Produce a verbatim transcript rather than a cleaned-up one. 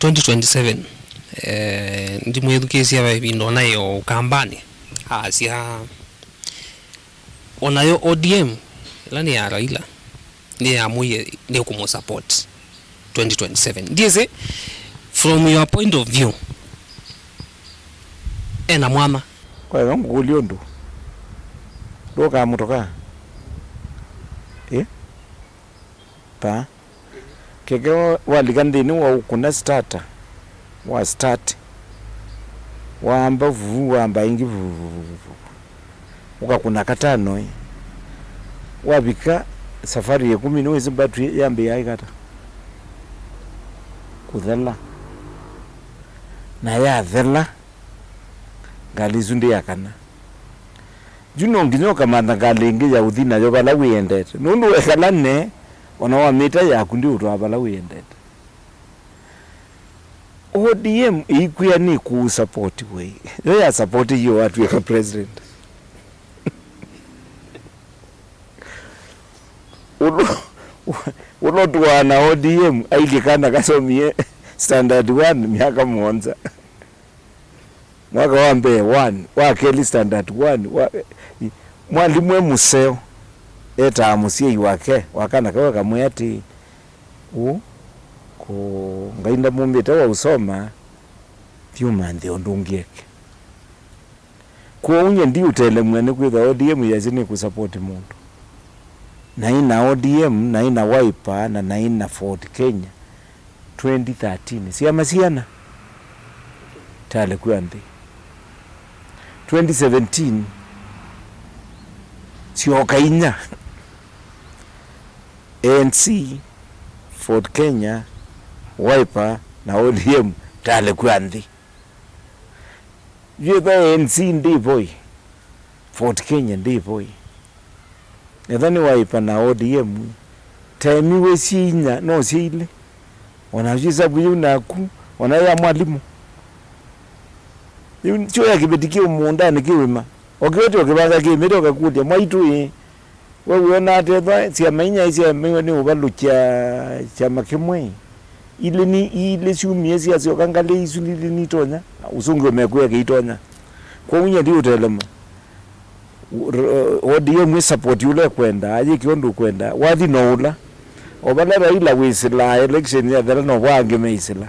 twenty twenty-seven, eh, ndimwĩthukĩĩsya va ĩvinda ona ĩ o ũkambanĩ, asya, onayo O D M, ĩla nĩ ya Raila, nĩyamwĩie nĩkũmũsupport twenty twenty-seven. Ndiĩsĩ, from your point of view, ena mwanya? Kwa hivyo ngũkũlya ũndũ, ndũkaa mũtokaa? Ĩ? Pa. Keke wa-, walika nthĩnĩ wa ũkũna starter, wa start, waamba vuu, waamba ĩngĩ vuu, ũkakũna katano ĩ. Wavika safari ya ĩkũmi, nĩwĩsĩ battery yambĩĩa ĩkata? Kũthela. Na yathela, ngalĩ ĩsu ndĩakana. Yu no nginya ũkamantha ngalĩ ĩngĩ ya ũthi nayo vala wĩendete. Nũndũ wekala ne, ona wamĩta yaku ndĩũtwaa vala wĩendete. O D M ĩikwĩa nĩkũũsupport we. Yo ya support yo watw'ĩka president. Ũlo, ũla ũtũaa na O D M ailyĩ kana kasomie standard one myaka mũonza. Mwaka wa mbee one, wa kelĩ standard one, wa, mwalimũ e mũseo etaa mũsyai wake wa kana kau akamwĩa atĩĩ, "Ũũ, kũ, Ngai ndamũmbĩte wa ũsoma, thiĩ ũmanthe ũndũ ũngĩ eke." Kwoou nyie ndiũtelemw'a nĩkwĩthwa O D M yasya nĩkũsupport mũndũ. Naĩ na O D M, naĩ na Wiper, na naĩ na Ford Kenya. Twenty thirteen, syama siana? Talĩ kw'a nthĩ. Twenty seventeen, syoka inya. A N C, Ford Kenya, Wiper, na O D M, talĩ kw'a nthĩ. Yu ethwa A N C ndĩvo ĩ, Ford Kenya ndĩvo ĩ. Ethwa nĩ Wiper na O D M, taemiwe syĩ inya, no syĩ ilĩ. Ona syĩ savu yĩu naku, ona ya mwalimũ. Yĩu kyoya kĩveti kĩ mũũndanĩ kĩũĩma. O kĩveti o kĩvanga kĩĩmĩte ũkakũlya, "Mwaitũ ĩ, we wĩona ata ethwa syama inya isyaemiwe nĩ ũvalũkya kyama kĩmwe ĩ? Ilĩ ni, ilĩ syumie syasyoka ngalĩ isu ilĩ nitonya?" Ũsũngĩo mekwĩa kĩitonya. Kwoou nyie ndiũtelema. O D M ĩ support ũla ĩkwenda, ayĩke ũndũ ũkwenda. Wathi no ũla. O vala Raila wĩsĩlaa election yathela, novo angĩ meisĩla.